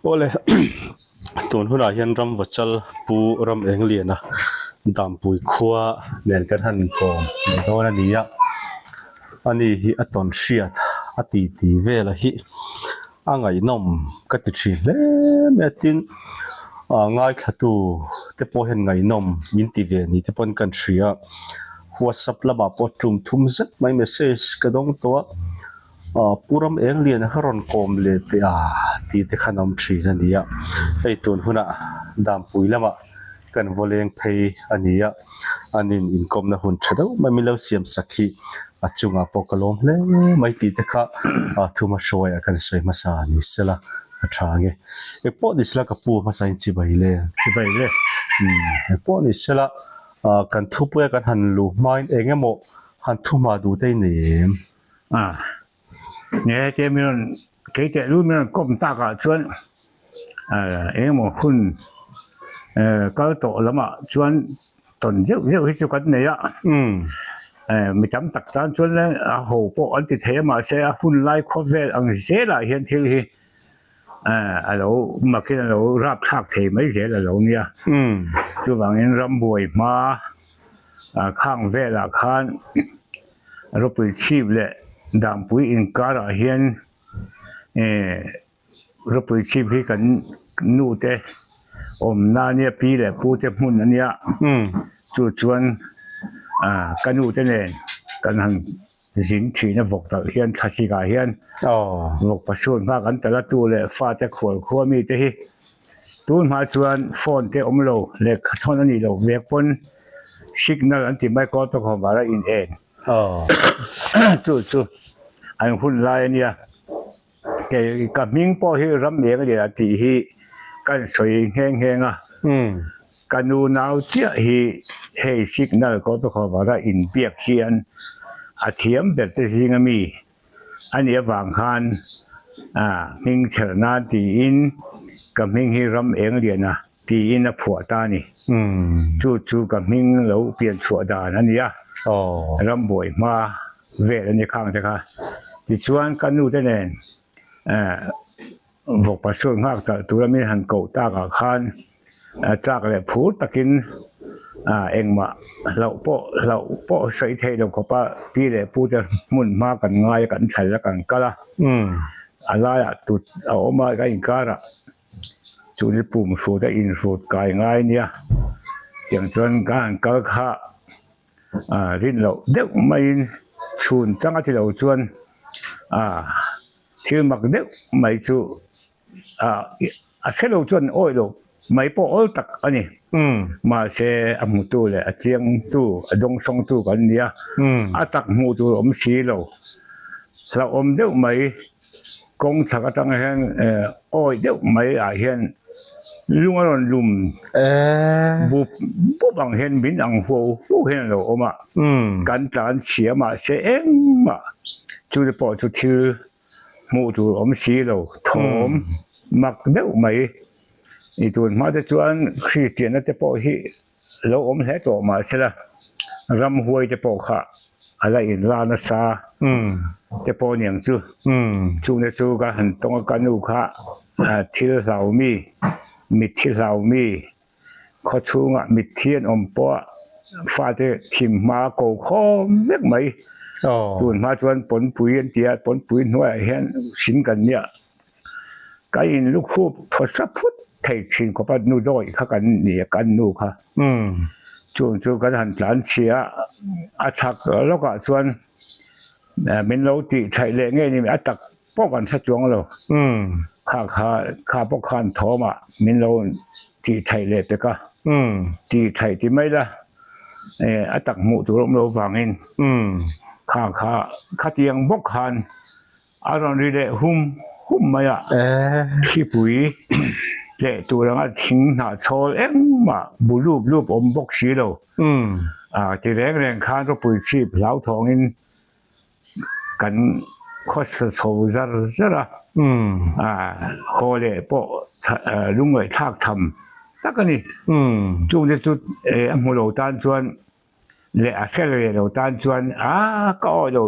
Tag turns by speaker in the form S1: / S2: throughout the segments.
S1: Awle tun hunah hian Ramvachal Pu Ramengliana Dampui khua nen kan han inkawm leh dawn a ni a, ani hi a tawn hriat a ti ti vela hi a ngaihnawm ka ti thin hle mai a tin ah ngaithlatu te pawh hian ngaihnawm min ti ve ni te pawn kan hria a whatsapp lamah pawh tum thum zet mai message ka dawng tawh a ah pu ram eng lian kha rawn kawm leh teh a tih te khan a awm thin a ni a hei tun hunah dampui lamah kan vaw leng phei a ni a an in inkawmna hun tha deuh mai min lo siam sak hi a chungah pawh ka lawm hle mai tih te kha ah thuma hruaiah kan sawi hmasa ni sela a tha ang e engpawh ni sela ka pu hmasa in chibai le chibai le umm engpawh ni sela ah kan thupuia kan han luh hmain eng emaw han thu hma duh te i nei em?
S2: A nge te min rawn kei teh lu min rawn kawm takah chuan eng emaw hun kal tawh lamah chuan tawn zeuh zeuh hi chu kan nei a mi tam tak tan chuan a ho pawh an ti thei a mahse a hun lai khawvel ang zelah hian thil hi a lo makin a lo rap thlak thei mai zel a lo nia chuvangin rambuai hma khang velah khan. Ropui chhip leh Dampui inkarah hian eh Ropui chhip hi kan nu te awmna a nia pi leh pu te hmun a nia chu chuan ah ka nu te nen kan han zin thin a vawk talh hian thlasik ah hian vawk pasut hma kan tal a tu leh fa te khual khua mi te hi tun hma chuan phone te awm lo lehkha thawn a nih loh vek pawn. Signal an ti mai kawl tawk ho var a in en chu chu an hun lai a nia kei ka hming pawh hi ram eng lian a tih hi kan sawi nghe nghe a ka nu nau chiah hi hei signal kawl tawk ho var a in biak hian a thiam ber te zing a mi A nih avang khan hming chherh nan tiin ka hming hi Ram Engliana tiin a phuah ta a ni. Chu chu ka hming lo pian chhuah dan a ni a, ram buai hma vel a ni khang te kha. Tichuan ka nu te nen Vawk pastor nghak talh tura min han koh takah khan chak leh phur takin engmah hlauh pawh hlauh pawh sawi thei lo khawpa pi leh pu te hmun hma kan ngai a kan thlal a kan kal a a laiah tut a awm a ka inkarah chu ni pum hrut a inhrut kai ngai nia tiang chuan ka han kal kha rin loh deuh maiin chhun chang a ti lo chuan ah. Thil mak deuh mai chu a hre lo chuan awih lo mai pawh awl tak a ni. Mahse a hmutu leh a chiangtu, a dawngsawngtu kan ni a, a tak hmuh tur awm si lo. Hlauhawm deuh mai kawng chhak atang hian awih deuh mai ah hian lung a rawn lum bup bup ang hian min ang huau huau hian a lo awm a. Kan tlan chhia mahse engmah chu te pawh chu thil hmuh tur awm si lo thawm mak deuh mai i tun hma te chuan Kristianna te pawh hi lo awm hle tawh mahsela ramhuai te pawh kha a la inla nasa te pawh aniang chu chungte chu ka han tawng a ka nu kha thil hlaumi mitthi hlaumi Khaw chhungah mitthi an awm pawh a fate thim hma a ko khawm vek mai. Tun hma chuan pawnpui an ti a, pawnpui hnuaiah hian hring kan nia. Ka in lukhup thaw sa phut thei thin khawp a nu dawih kha kan ni a, kan nu kha. Chung chu kan han tlan chhia a, a chhak lawkah chuan min lo tih thaih leh ngei ni a tak pawh kan hre chuang lo. Kha kha kha pawh khan thawmah min lo tih thaih leh pek a, tih thaih ti mai la a tak hmuh tur awm lo vangin kha kha khatiang bawk khan a rawn ri leh hum hum mai a, thlipui leh tur anga thing hnah chhawl engmah bu lup lup awm bawk si lo. Ti reng reng khan ropui chhip hlauthawngin Kan khawsa chho zar zar a, haw leh pawh lungngaih thlak tham tak a ni. Chungte chu a hmu lo tan chuan leh a hre leh lo tan chuan a ka awih lo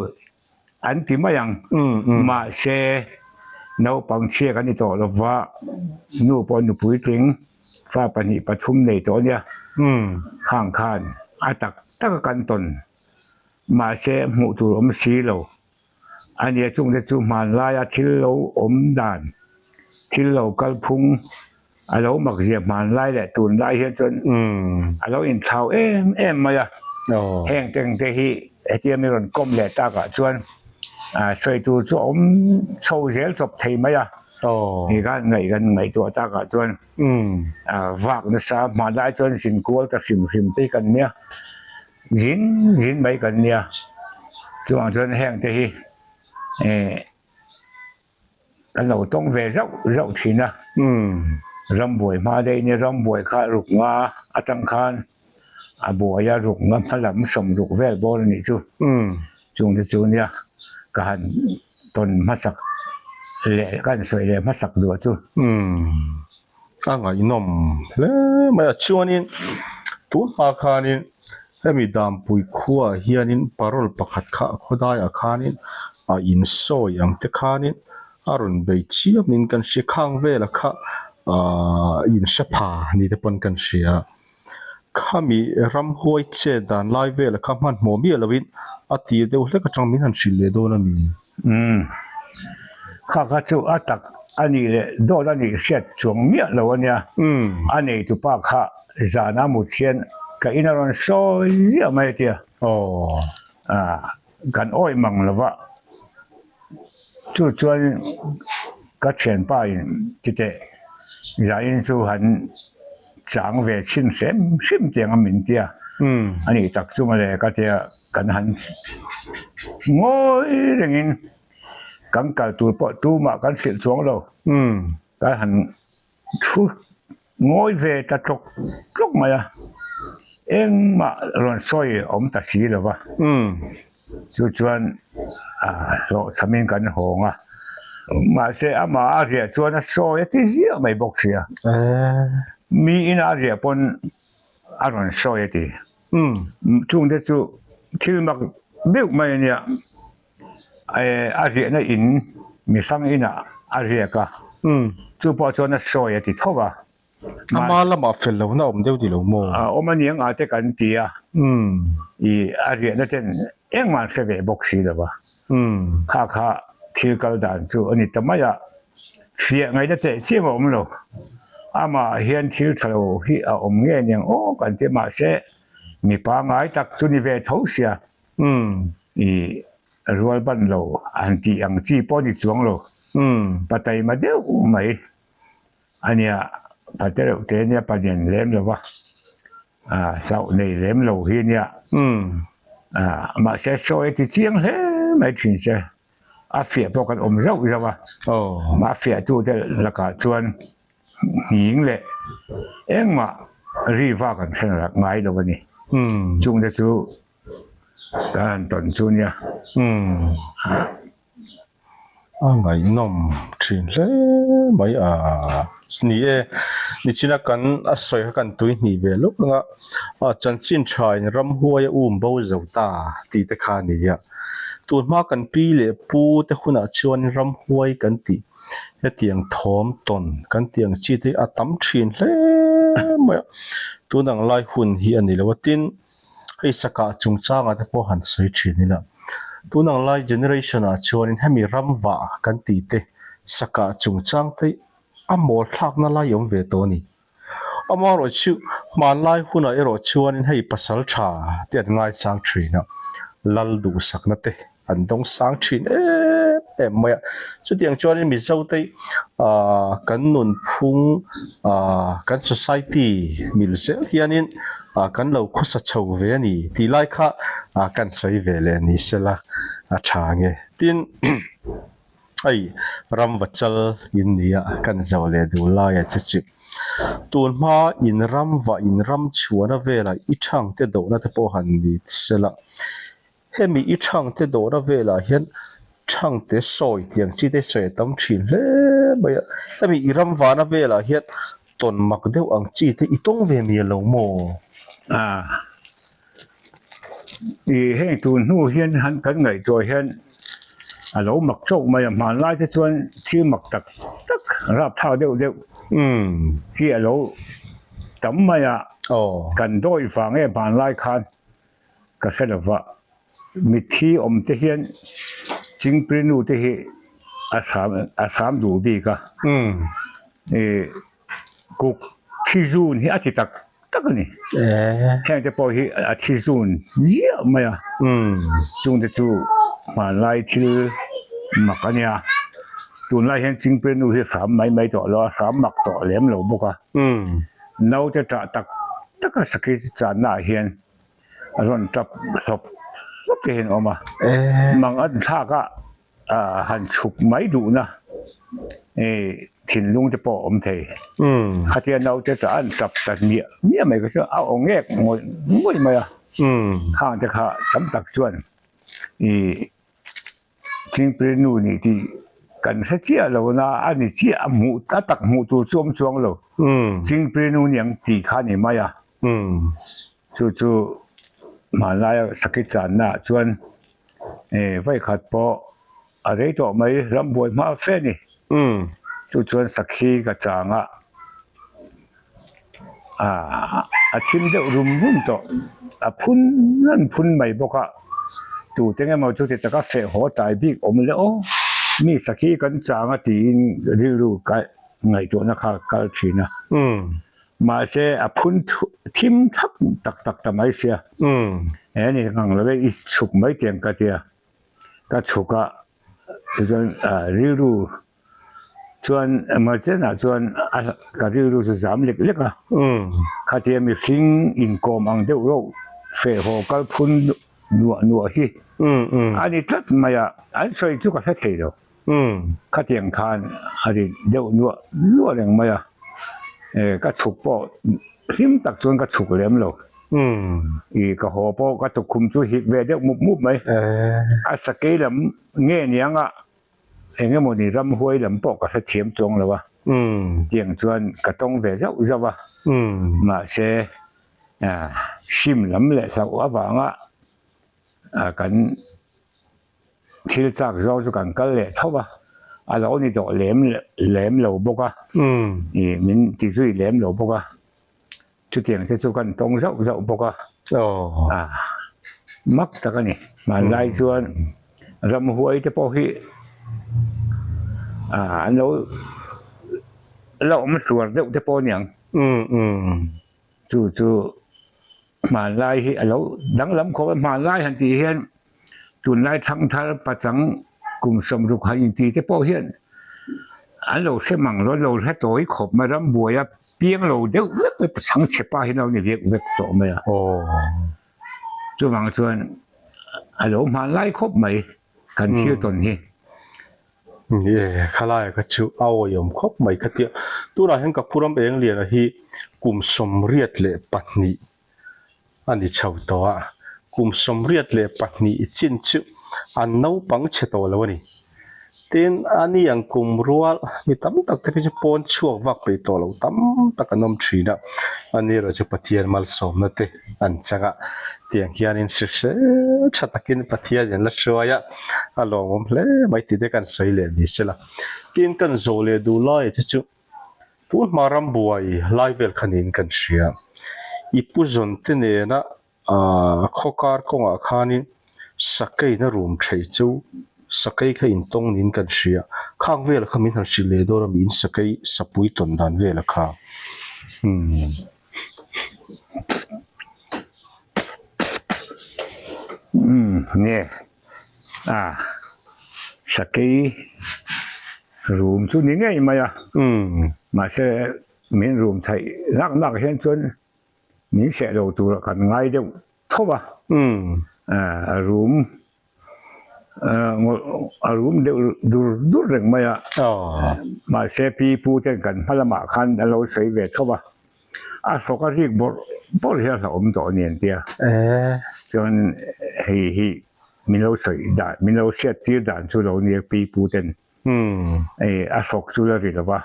S2: an ti mai ang. Mahse. Naupang chhia kan ni tawh lova, nu pawh nupui tling fa 2 3 nei tawh a nia. Khang khan a tak taka kan tawn mahse hmuh tur awm si lo. A nia chungte chu hmanlaia thil lo awm dan, thil lo kalphung a lo mak zia hmanlai leh tunlai hian chuan a lo inthlau em em mai a. Heng tengte hi hetia mi rawn kawm leh takah chuan sawi tur chu a awm chho zel chawp thei mai a. Ni khan ngaih kan ngaihtuah takah chuan vak nasa hmanlai chuan zinkual ta hrim hrim te hi kan nia. Zin zin mai kan nia. Chuvang chuan heng te hi eh kan lo tawng ve zauh zauh thin a. Rambuai hma daih nia rambuai kha ruk nga atang khan a buai a ruk nga hma lam 60 vel bawr a nih chu. Chung te chu nia ka han tawn hmasak leh ka han sawi leh hmasak duah chu.
S1: A ngaihnawm hle mai a chuanin tun hma khanin hemi Dampui khuaah hianin parol pakhat kha a khawdaiah khanin a insawi ang te khanin a rawn bei chiamin kan hria khang vela kha ahh inhre pha ni te pawn kan hria khami ramhuai chet dan lai vela kha hmanhmawh miah loin a tir deuh hlek atang min han hrilh leh dawn a ni.
S2: Umm. Kha kha chu a tak a nih leh dawt a nih hriat chuang miah lo a nia. Umm. A neitu pa kha zan a mut hian ka in a rawn sawi ziah mai a tia.
S1: Aw.
S2: Ah, kan awih mang lo va. Chu chuan ka thianpa in titeh zain chu han chang ve chhin hrim hrim tiang a min tia.
S1: Umm.
S2: A nih tak chu mawle ka tia. Kan han ngawi rengin kan kal tur pawh tumah kan hrilh chuang lo. Kan han thu ngawi ve ta tlawk tlawk mai a, engmah rawn sawi awm ta si lo va. Chu chuan hlawhchhamin kan hawng a, mahse amah a riah chuan a sawi a ti ziah mai bawk sia. Mi ina a riah pawn a rawn sawi a ti. Umm, chungte chu thil mak deuh mai a nia. A riahna in mi hrang inah a riak a, chu pawh chuan a sawi a ti tho va.
S1: Ama lamah fel lohna awm deuh ti lo maw?
S2: A awm a niang a te kan ti a, i a riahna ten engmah an hre ve bawk si lo va. Kha kha thil kal dan chu a ni ta mai a, Fiah ngaihna teh chiam a awm lo. Amah hian thil tha lo hi a awm nge aniang aw kan ti mahse mi pangngai tak chu ni ve tho sia. I rual ban lo han tih ang chi pawh ni chuang lo. Pa taima deuh mai ania pa te reuh te ania pa lian lem lo va hlauh nei lem lo hi ania mahse sawi a ti chiang hle mai thin che. A fiah pawh kan awm zauh zauh a, mah a fiahtute lakah chuan nghing leh engmah ri vak an hre ngai lo a ni. Chungte chu kan han tawn chu nia.
S1: A ngaihnawm thin hle mai a ni e. Nichina kan a sawi kha kan tui hnih ve lawk ang a, chanchin tha in ramhuai a um bo zo ta tih te kha a ni a. Tun hma kan pi leh pu te hunah chuan ramhuai kan tih hetiang thawm tawn kan tih ang chi te hi a tam thin hle mai a, tun ang lai hun hi a ni lo a tin hei sakah chungchangah te pawh han sawi thin ila tun ang lai generation ah chuanin hemi ramvah kan tih te sakah chungchang te a mawl thlakna lai awm ve tawh a ni. Amaherawhchu, hmanlai hunah erawh chuanin hei pasal tha te an ngaisang thin a, lal duhsakna te an dawng sang thin em em mai a. Chutiang chuanin Mizote ah kan nunphung ah kan society mil zel hianin ah kan lo khawsa chho ve a ni tih lai kha ah kan sawi ve leh ni sela a tha nge. Tin. Hei ramvachal in nia kan zo leh duh laia che chu tun hma in ram vah in ram chhuahna velah i thang te dohna te pawh han ni sela hemi i thang te dohna velah hian thang te sawi tiang chi te sawi a tam thin hle mai a hemi i ram vahna velah hian tawn mak deuh ang chi te i tawng ve miah lo maw?
S2: Ih heng tun hnu hian han kan ngaihtuah hian. A lo mak chauh mai a, hmanlai te chuan thil mak tak tak rapthlak deuh deuh hi a lo tam mai a, kan dawi vang nge hmanlai khan ka hre lo va, mitthi awm te hian chingpri nu te hi a hram a hram duh bik a, ih kuk thi zun hi a ti tak tak a ni. Heng te pawh hi a thi zun ziah mai a, chung te chu hmanlai thil mak a nia. Tunlai hian chingpri nu hi hram mai mai tawh lo a, hram mak tawh lem lo bawk a. Naute tah tak tak a sakhi channa ah hian a rawn tap hlawp hlawp te hian a awm a. Mang an thlak a han chhuk mai duhna thinlung te pawh a awm thei. Khatia naute tah an tap ta miah miah mai kha chu a aw ngek ngawih ngawih mai a. Khang te kha tam tak chuan ih Chingpui nu nih tih kan hre chiah lo na a ni chiah a hmuh a tak hmuh tur chu awm chuang lo. Chingpui nu niang tih kha a ni mai a. Chu chu hmanlaia sakhi channa ah chuan vawikhat pawh a rei tawh mai rambuai hma fe a ni. Chu chuan sakhi ka chang a a thim deuh rum rum tawh a phun an phun mai bawk a tute eng emaw chuti taka feh haw tai bik awm le aw mi sakhi kan chang a tiin rilru ngaihtuahna kha kal thin a. Mahse a phun thim thak tak tak ta mai sia. He ni ngang lo e i chhuk mai tiang ka tia. Ka chhuk a tichuan rilru chuan emergency-ah chuan ka rilru chu zam lek lek a. Khatia mihring inkawm ang deuh reuh feh haw kal phun nuah nuah hi a ni tlat mai a, an sawi chu ka hre thei lo. Khatiang khan a ri deuh nuah nuah reng mai a, ka chhuk pawh hlim tak chuan ka chhuk lem lo. Ih ka haw pawh ka tukkhum chu hik ve deuh mup mup mai. A sakei lam nge niang a eng emaw ni ramhuai lam pawh ka hrethiam chuang lo a, tiang chuan ka tawng ve zauh zauh a, mahse hrim lam leh hlauh avanga kan Thil chak zawng chu kan kal leh tho a, a lo ni tawh lem lem lo bawk a, ih min ti zui lem lo bawk a, chutiang te chu kan tawng zauh zauh bawk a, a mak tak a ni. Hmanlai chuan ramhuai te pawh hi an lo la awm hluar deuh te pawh a niang. Chu chu. Hmanlai hi a lo danglam khawp a, hmanlai han tih hian tunlai thangthar pachang kum sawmruk han inti te pawh hian an lo hre mang lo, an lo hre tawi khawp mai, rambuai a piang lo deuh vek mai, pachang chhe pa hi an lo ni vek vek tawh mai a. Chuvang chuan a lo hmanlai khawp mai kan thil tawn hi.
S1: Ni e, khalaia kha chu a awihawm khawp mai ka tia. Tunah hian ka Phuram Engliana hi kum 82 a ni chho tawh a, kum 82 chin chu an naupang chhe tawh lo a ni. Tin, a ni ang kum rual mi tam tak te phei chu pawn chhuak vak peih tawh lo tam tak an awm thin a, a ni erawh chu Pathian malsawmna te an chang a, tiang hianin hrisel tha takin Pathian in la hruai a, a lawmawm hle mai tih te kan sawi leh ni sela. Tin kan zawh leh duh lai te chu tun hma rambuai lai vel kha niin kan hria. I pu zawn te nena Aaa khawkar kawngah khanin sakeina room theih chu sakei kha intawng niin kan hria. Khang vela kha min han hrilh leh dawn a mi in sakei sapui tawn dan vela kha. Umm.
S2: Umm nge a sakei room chu ni ngei mai a. Umm mahse min room theih nak nak hian chuan Min hreh lo turah kan ngai deuh tho a, a rum a rum deuh dur dur reng mai a, mahse pi pu ten kan hma lamah khan an lo sawi ve tho a, a hrawk a rik bawrh bawrh hi a hlauhawm tawh a ni an tia, chuan hei hi min lo sawi dan min lo hriat tir dan chu lo nia pi pu ten. Hei a hrawk chu la ri lo va,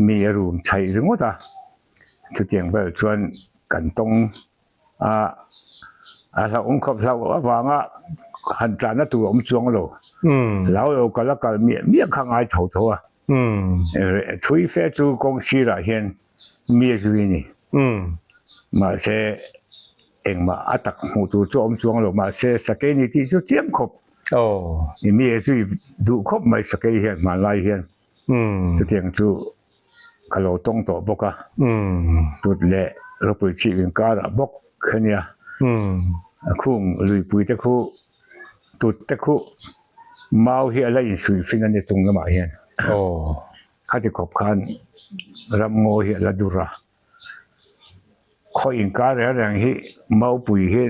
S2: mi a rum chhaih ringawt a, chutiang vel chuan kan tawng a, a hlauhawm khawp hlauh avanga han tlanna tur a awm chuang lo. Hlau lo kal a kal miah miah kha ngai tho tho a. Thui fe chu kawng sirah hian mi a zui a ni. Mahse engmah a tak hmuh tur chu a awm chuang lo. Mahse sakei ni tih chu chiang khawp. Mi a zui duh khawp mai sakei hian hmanlai hian. Chutiang chu ka lo tawng tawh bawk a, tut leh ropui chhip inkarah bawk a nia. A khung luipui te khu tut te khu mau hi a la insuih fin a ni chung lamah hian. Khati khawp khan ramngaw hi a la dur a, khaw inkar reng reng hi maupui hi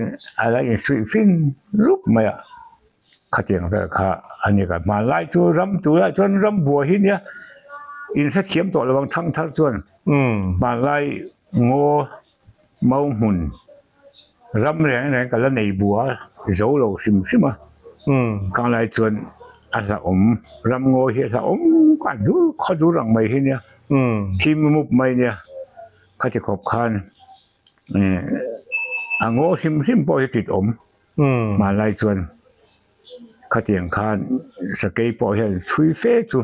S2: a la insuih fin rup mai a. Khatiang vel kha a ni ka hmanlai chu ram tunah chuan ram buai hi nia in hrethiam tawh lo ang thang thar chuan hmanlai ngaw mau hmun ram reng reng ka la nei bua zo lo hrim hrim a khanglai chuan a hlauhawm ram ngaw hi a hlauhawm a dur khaw dur ang mai hi nia thim mup mai nia khati khawp khan a ngaw hrim hrim pawh hi tit awm. Hmanlai chuan khatiang khan sakei pawh hian chhui fe chu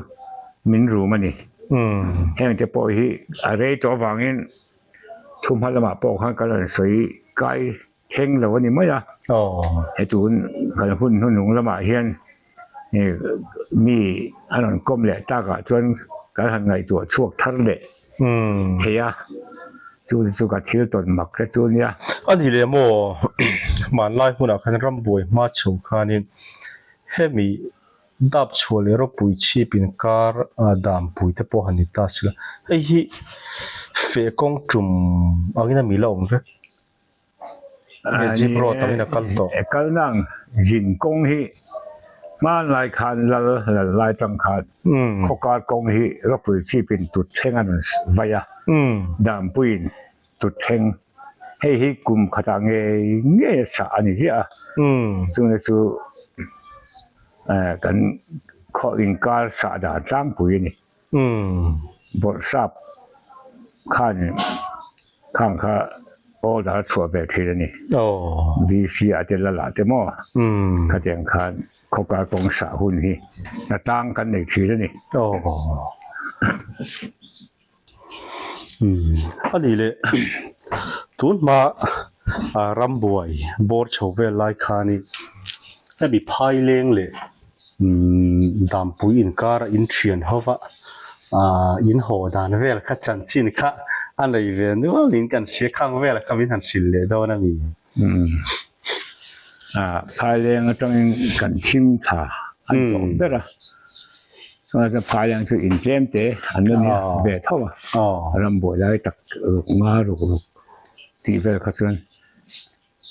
S2: min rum a ni. Heng te pawh hi a rei tawh avangin thu hma lamah pawh khan kan rawn sawi kai thleng lo a ni mai a. He tun kan hun hnuhnung lamah hian mi a rawn kawm leh takah chuan kan han ngaihtuah chhuak thar leh thei a, chu chu ka thil tawn mak te chu nia.
S1: A ni leh maw, hmanlai hmunah khan rambuai hma chho khanin hemi dap chhuah leh ropui chhip inkar dampui te pawh han ni ta sila, hei hi feh kawng tum angin a mi la awm vek. Jeep road angin a kal tawh.
S2: Kal nang zin kawng hi hmanlai khan lal lal lai tang khan khawkar kawng hi ropui chipin tut thleng a rawn vai a, Dampuiin tut thleng hei hi kum khatah ngei ngei a chah a ni ziah a, chungte chu kan khaw inkar chah dan tlangpui a ni. Bawrhsap khan Khang kha order a chhuah ve thin a ni. VC ah te lal ah te maw khatiang khan khawkar kawng sah hun hi hnatlang kan nei thin a ni.
S1: A nih leh tun hma rambuai bawr chho vel lai khanin hemi phaileng leh Dampui inkar a inthian ho va, aah in haw dan vel kha chanchin kha a nei ve nual niin kan hria khang vel kha min han hrilh leh dawn a ni.
S2: Aah Phaileng atangin kan thim thla an tlawh ber a, chuan chuan Phaileng chu in tlem te an la nia ve tho a, rambuai lai tak ruk nga ruk ruk tih vel kha chuan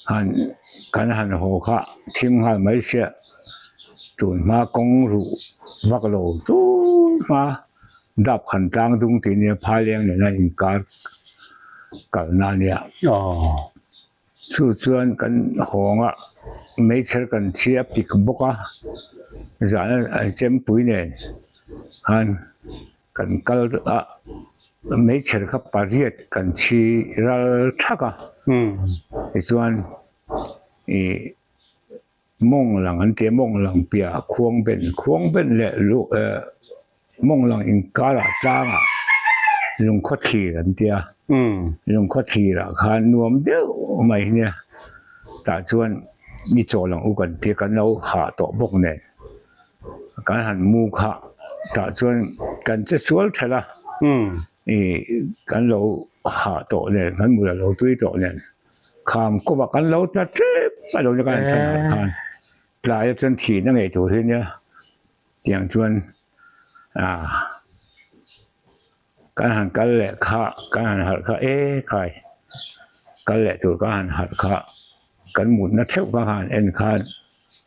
S2: Han kan han haw kha thim nghal mai sia tun hma kawng ruh vak lo tun hma dap khan tlang dung tih nia phaileng nena inkar kalna a nia. Chu chuan kan hawng a meichher kan chhia pik bawk a zan a chempui nen khan Kan kal a, meichher kha pariat kan chhi ral thak a, tichuan ih mawng lang an ti a, mawng lang piahah khuang ben, khuang ben leh eh mawng lang inkarah tlangah lungkhaw thlir an ti a, lungkhaw thlirah khan nuam deuh mai hi nia, tah chuan ni chaw lang u kan ti a, kan lo hah tawh bawk nen. Kan han mu kha tah chuan kan che sual thelh a, ih kan lo hah tawh nen kan mut a lo tui tawh nen kham kawp ah kan lo tla tep a lo ni kan han than harh khan tlai ah chuan thihna ngei tur hi nia tiang chuan ah Kan han kal leh kha, kan han harh kha e khai, kal leh tur ka han harh kha, kan mutna theuh ka han en khan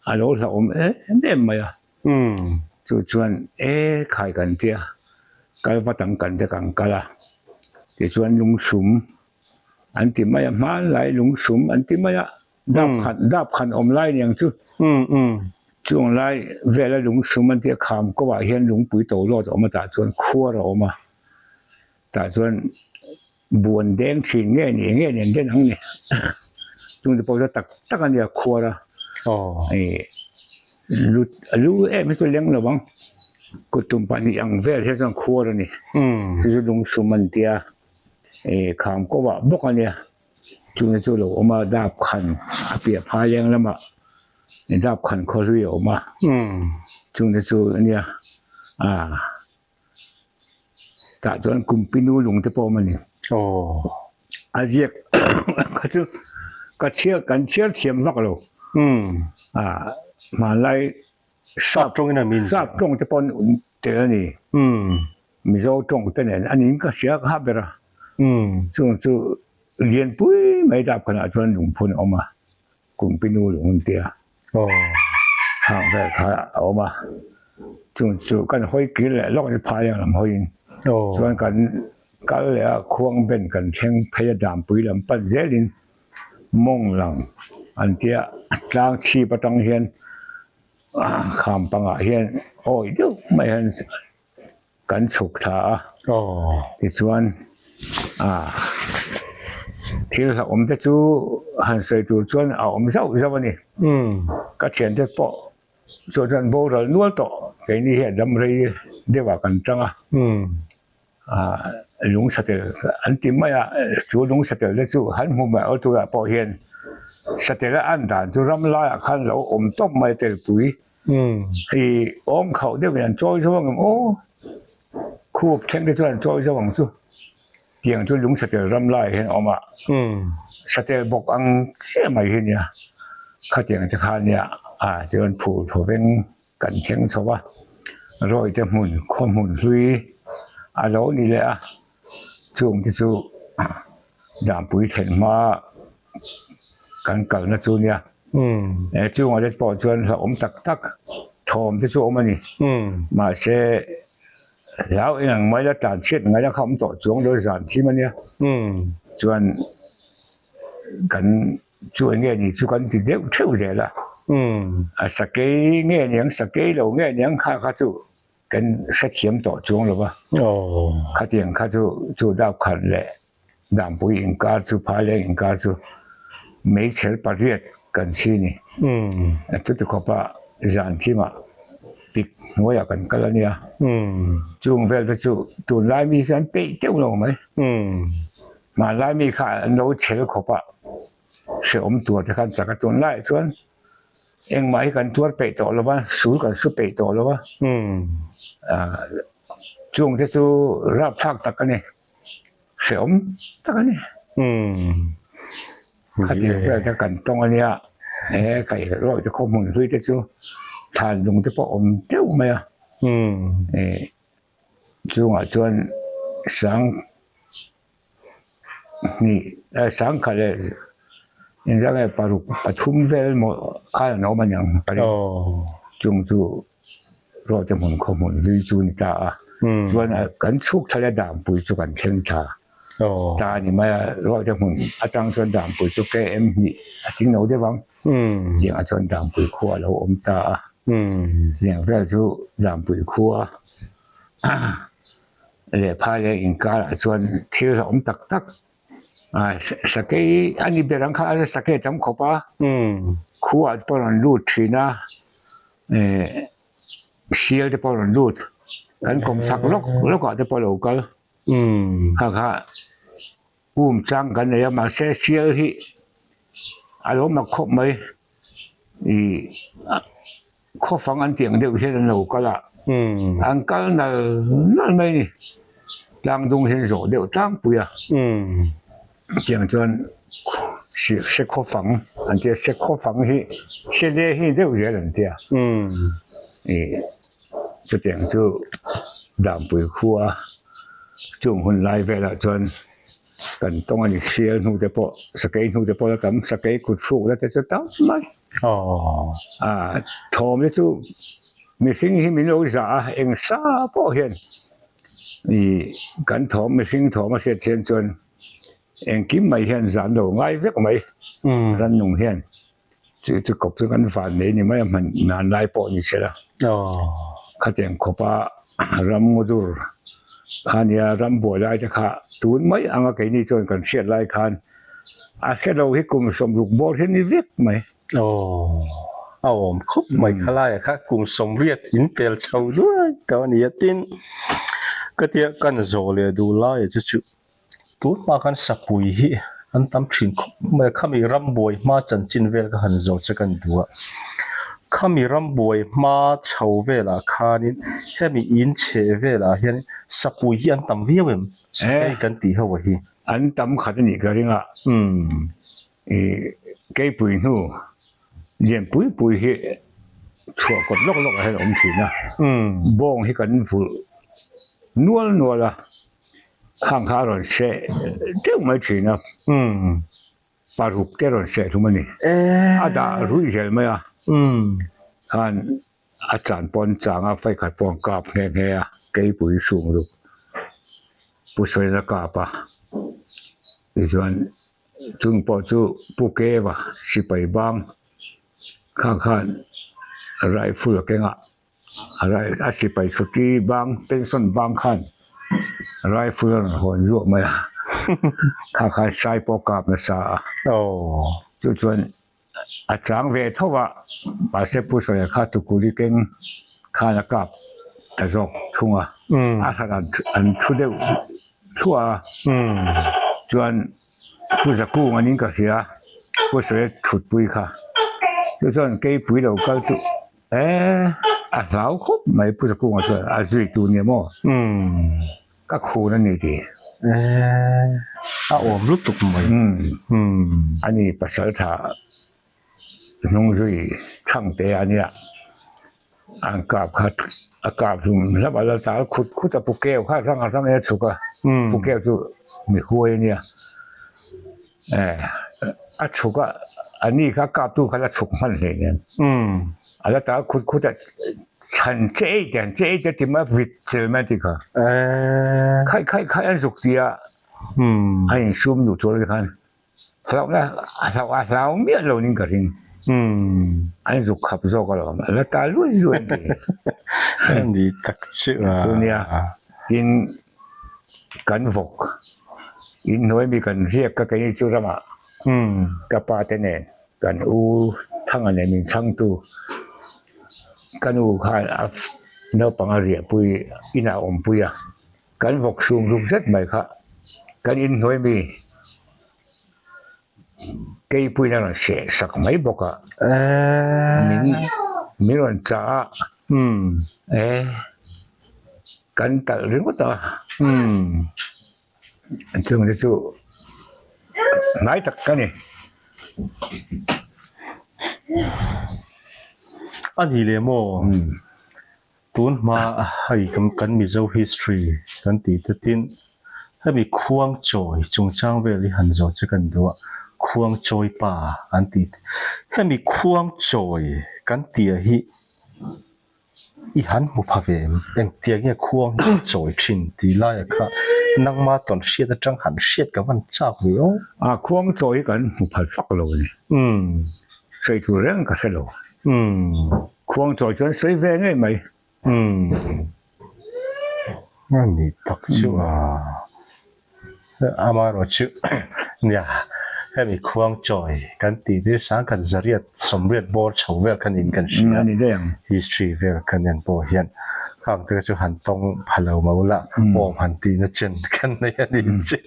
S2: a lo hlauhawm em em mai a. Chu chuan e khai kan tia, kal vat ang kan te kan kal a, tichuan lungsum an ti mai a, hmanlai lungsum an ti mai a. Dap khan dap khan awm lai niang chu chung lai vela lung sum an tia kham kawh ah hian lungpui to lawt a awm a tah chuan khuar a awm a tah chuan buan deng thin nge ni nge ni an den ang ni chung te pawh chu tak tak a nia khuar a. Ih lu lu em hi chu leng lo ang kut tum pahnih ang vel hian chuan khuar a ni chu chu lungsum an tia ih kham kawp ah bawk a nia chungte chu a lo awm a dap khan a piah phai leng lamah dap khan khaw hlui a awm a chungte chu a nia ah. Tah chuan Kumpinu lung te pawh a awm a ni.
S1: Aw.
S2: A ziak kha chu ka chhiar kan chhiar thiam vak lo.
S1: Umm.
S2: Ah hmanlai
S1: sap tawngin a min
S2: sap tawng te pawh an tel a ni.
S1: Umm.
S2: Mizo tawng te nen a niin ka hria ka ha ber a.
S1: Umm.
S2: Chung chu lianpui mai dapkhanah chuan lungphun a awm a. Kumpinu lung an tia hang vel kha a awm a, chung chu kan hawi kir leh lawk ni phai ang lam hawiin chuan kan kal leh a khuang ben kan thleng phei a dampui lam pan zelin mawng lang an tia tlang chhip atang hian kham pangah hian awi deuh mai hian Kan chhuk thla a, tichuan thil hlauhawm te chu han sawi tur chuan a awm zauh zauh a ni. Ka thiante pawh chu chuan boral nual tawh keini hian ram rei deuhah kan tang a, lung satel an ti mai a, chu lung satel te chu han hmu mai awlh turah pawh hian satel a an dan chu ram laiah khan lo awm tawp mai telpui. Hei awm khauh deuh in an chawi zo ang em aw, khup thleng te chuan an chawi zo ang chu, tiang chu lung satel ram laiah hian a awm a, satel bawk ang chiah mai hi nia, khatiang te kha nia ah chuan phul thaw veng kan thleng chho a, rawi te hmun khaw hmun hlui a lo ni leh a, chung te chu Dampui thlen hma kan kalna chu nia he chungah te pawh chuan hlauhawm tak tak thawm te chu a awm a ni mahse hlau eng ang mai la tlan chhiat ngai la kha awm tawh chuang lo zan thim a nia chuan kan chu eng nge ni chu kan ti deuh theuh zel a a sakei nge niang sakei lo nge niang kha kha chu. Kan hrethiam tawh chuang lo va, khatiang kha chu chu dap khat leh Dampui inkar chu Phaileng inkar chu meichher pariat kan chhi ni. Chuti khawpa zan thimah pik hnuaiah kan kal a nia. Chung vel te chu tunlai mi hi an peih teuh lo mai. Hmanlai mi kha an lo chhel khawpa hrehawm tur te khan chak a tunlaiah chuan Engmah hi kan tuar peih tawh lo va, sul kan su peih tawh lo va. Chung te chu rapthlak tak a ni, hrehawm tak a ni. Khatiang vel te kan tawng a nia, he kaihrawih te khaw hmun hlui te chu thlan lung te pawh awm teuh mai a. Chungah chuan sang. Hnih sangkhat leh inzah nge paruk pathum vel maw khan an awm a niang ka ring chung chu rawhte hmun khaw hmun hlui chu a ni ta a chuan kan chhuk thla leh dampui chu kan thleng thla ta a ni mai a rawhte hmun atang chuan dampui chu km hnih a tling lo deuh ang tiangah chuan dampui khua a lo awm ta a tiang vel chu dampui khua. Leh phai leh inkarah chuan thil a awm tak tak a sakei a ni ber ang kha a sakei a tam khawp a khuaah te pawh a rawn lut thin a eh sial te pawh a rawn lut kan kawm chhak lawk lawk ah te pawh a lo kal kha kha um chang kan nei a mahse sial hi a lo mak khawp mai ih. Khawfang an tih ang deuh hian an lo kal a, an kal nal nal mai a ni. Tlang dung hian zawh deuh tlangpui a, tiang chuan se khawfang an tia, se khawfang hi se le hi deuh zel an tia. Ih chutiang chu Dampui khua chung hun lai velah chuan. Kan tawng a ni sial hnu te pawh sakei hnu te pawh la tam sakei kut hruk la te chu tam mai a thawm te chu mihring hi min lo zah a eng sa pawh hian ih kan thawm mihring thawm a hriat hian chuan engkim mai hian zan lo ngai vek mai rannung hian. Chu chu kawp chu kan van nei ni mai a hman nan lai pawh ni se la. Khatiang khawpa ram ngaw dur kha nia ram buai lai te kha tun mai anga keini chuan kan hriat lai khan a hre lo hi kum sawmruk bawr hi ni vek mai.
S1: Aw, a awm khawp mai khalai ah kha kum sawmriat in pel chho duai tawh a ni a, tin ka tia kan zawh leh duh lai ah chu chu tun hma khan sapui hi an tam thin khawp mai a, khami rambuai hma chanchin vel ka han zawh che kan duh a, khami rambuai hma chho velah khanin hemi in chheh velah hian sapui hi an tam viau em? Sakei kan tih ho ah hi.
S2: An tam khat a nih ka ring a. Ih keipui hnu lian pui pui hi chhuah kawt lawk lawk ah hian a awm thin a, bawng hi kan vulh nual nual a, khang kha a rawn seh teuh mai thin a, paruk te a rawn seh hlum a ni, a dah ruih zel mai a, khan a chan pawh an chang a, fai khat pawh an kap nghe nghe a, keipui hrung ruk pu sawiin a kap a, tichuan. Chung pawh chu Pu Keva sipai bang kha khan rifle a keng a, a sipai chhuti bang pension bang khan rifle a rawn hawn zuah mai a, kha khan sai pawh kap nasa a. Chu chuan a chang ve tho a, mahse Pu Sawia kha tukuli keng khan a kap ta zawk thung a, a hran an thu deuh thluah a, chuan Pu Zakung anin ka hria, Pu Sawia thutpui kha. Chu chuan keipui lo kal chu eh a hlau khawp mai Pu Zakunga chuan a zui tur nia maw? Ka khun a ni ti.
S1: Eh a awm lutuk mai.
S2: Ani pasaltha hnung zui thangte a nia. An kap kha a kap hlum hlap a la ta khut khut a pu keu kha rang a rang in a chhuk a pu keu chu mi huai a nia eh a chhuk a a ni kha a kap tu kha la chhuk hman hle nen a la ta khut khut a chhan che ei te han che ei te ti mai a vit chel mai a ti kha khaih khaih khaih an zuk ti a a insum duh chuan khan Hlauhna a hlauh a hlau miah lo ning ka ring. An zuk khap zawk alawm a la ta luai luai a ni.
S1: A ni tak chu a.
S2: Chu nia tin kan vawk inhnuai mi kan riak ka keini chu ramah ka pa te nen kan u Thanga nen min chhangtu ka nu khan a naupang a riahpui inah a awmpui a. Kan vawk sum ruk zet mai kha kan inhnuai mi keipuiin a rawn seh sak mai bawk a, min min rawn chah a, e kan talh ringawt a, chung te chu hnai tak ka ni.
S1: A ni leh maw? Tun hma hei kan Mizo history kan tih te tin hemi Khuangchawi chungchang vel hi han zawh che kan duh a, Khuangchawi pa an tih te. Hemi Khuangchawi kan tih ah hi i han hmu pha ve em? Engtiang nge khuang hi an chawi thin tih laiah kha nangma tawn hriat atang han hriat ka van chak ve aw.
S2: A Khuangchawi hi kan hmu phal fak lo a ni. Sawi tur reng ka hre lo. Khuang chawi chuan sawi ve ngei mai.
S1: Umm. A ni tak chu a. Amaherawh chu nia hemi khuang chawi kan tih te sang khat zariat sawmriat bawr chho vel khan in kan hria history vel kan en pawh hian khang te chu han tawng pha lo mo la awm han tihna chen kan nei a ni che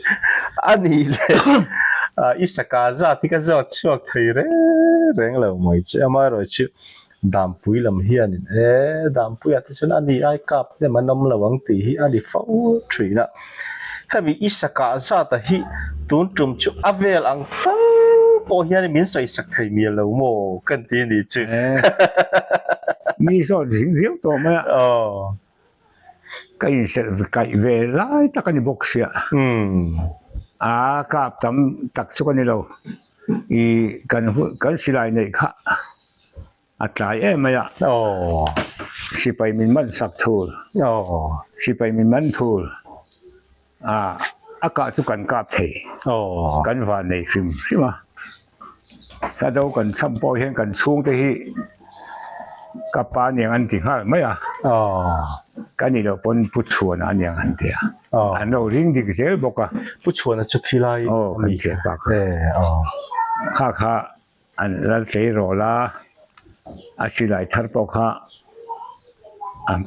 S1: a ni le i saka zat hi ka zawt chhuak thei reng reng lo mai che amaherawh chu Dampui lam hianin e Dampuia te chuan a ni ai kap hnem an awm lo ang tih hi a ni fo thin a. Hemi i sakah zata hi tun tum chu a vel ang tal pawh hian min sawi sak thei mial lo maw kan ti a ni chu.
S2: Mi zawt zing riau tawh mai a.
S1: Aw.
S2: Ka inserh kaih ve lai tak a ni bawk sia. A kap tam tak chu ka ni lo. I kan kan silai neih kha. A tlai em mai a.
S1: Aw.
S2: Sipai min man sak thul.
S1: Aw.
S2: Sipai min man thul. A, a kah chu kan kap thei.
S1: Aw.
S2: Kan van nei hrim hrim a. Hla do kan chham pawh hian kan chhungte hi ka pa aniang an ti nghal mai a.
S1: Aw.
S2: Ka nih loh pawn Pu Chhuana aniang an ti a.
S1: Aw.
S2: An lo ring dik zel bawk a.
S1: Pu Chhuana chu khilai
S2: Aw, kan thian pa kha.
S1: E, aw.
S2: Kha kha. An lal tleirawl a, a silai thar pawh kha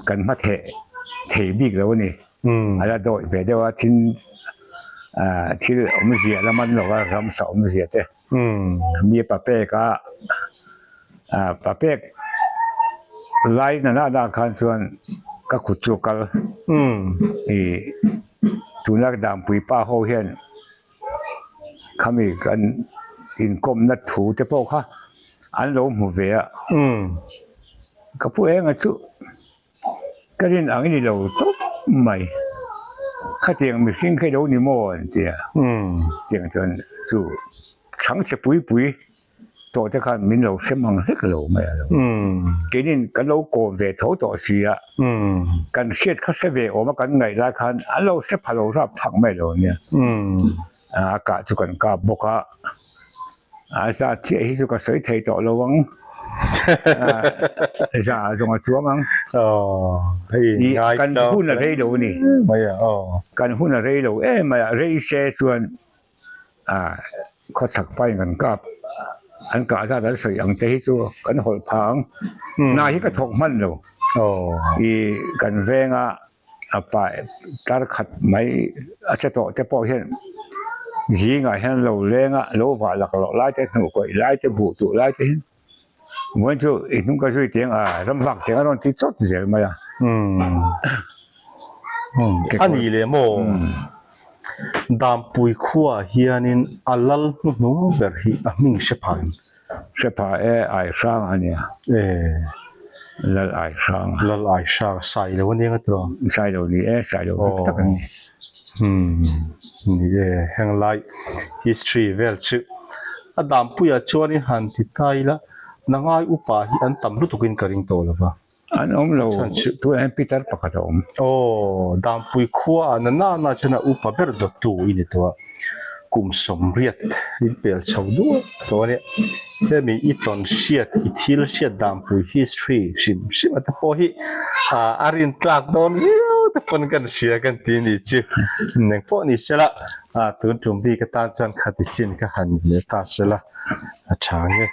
S2: kan hma theh thei bik lo a ni. A la dawih ve deuh a, thil thil awmzia la man lo a, ramsa awmzia te. Mi pa pek a, pa pek lai na na khan chuan ka kut chu a kal. Ih tuna Dampui pa ho hian. Khami kan inkawmna thu te pawh kha an lo hmu ve a, ka pu enga chu ka rin ang i ni lo tawp mai, khatiang mihring kha i lo ni maw an ti a, tiang chuan chu chhangchhe pui pui. Tawh te khan min lo hrem ang hlek lo mai a lo. Keinin kan lo kawm ve tho tawh si a, kan hriat kha hre ve awm a kan ngaih lai khan an lo hre pha lo rap thak mai lo nia. A kah chu kan kap bawk a, a za chiah hi chu ka sawi thei tawh lo ang, za zawng a chuang ang. Kan hun a rei lo a ni, kan hun a rei lo em mai a, rei se chuan Khawchhak pain kan kap an kah zat an sawi ang te hi chu kan hawlh pha ang. Hna hi ka thawk hman lo. I kan venga a pa tar khat mai a che tawh te pawh hian zingah hian lo leng a, lo vah lak loh lai te hnuh kawih lai te buh tuh lai te hian vawiin chu i hnung ka zui teng a ram vak teng a rawn ti chawt zel mai a.
S1: A ni leh maw? Dampui khuaah hianin a lal hnuhnung ber hi a hming hre pha em?
S2: Hre pha e, Aihrang a nia.
S1: E.
S2: Lal Aihrang.
S1: Lal Aihrang, Sailo a nia nga tiraw?
S2: Sailo ni e, Sailo dik tak a ni.
S1: Umm, ni e, henglai history vel chu a Dampuiah chuanin han ti ta ila, nangai upa hi an tam lutukin ka ring tawh lo va.
S2: An awm lo, tunah hian Peter pakhat a awm.
S1: Aw, Dampui khua ah na nana chuan a upa ber dawttu i ni tawh a, kum 80 in pel chho duah tawh a nia. Hemi i tawn hriat, i thil hriat Dampui history hrim hrim a te pawh hi a rin tlak dawn viau te pawn kan hria kan ti ni chu. Eng pawh ni sela, tun tum bik atan chuan khati chin kha han ni leh ta sela a tha nge.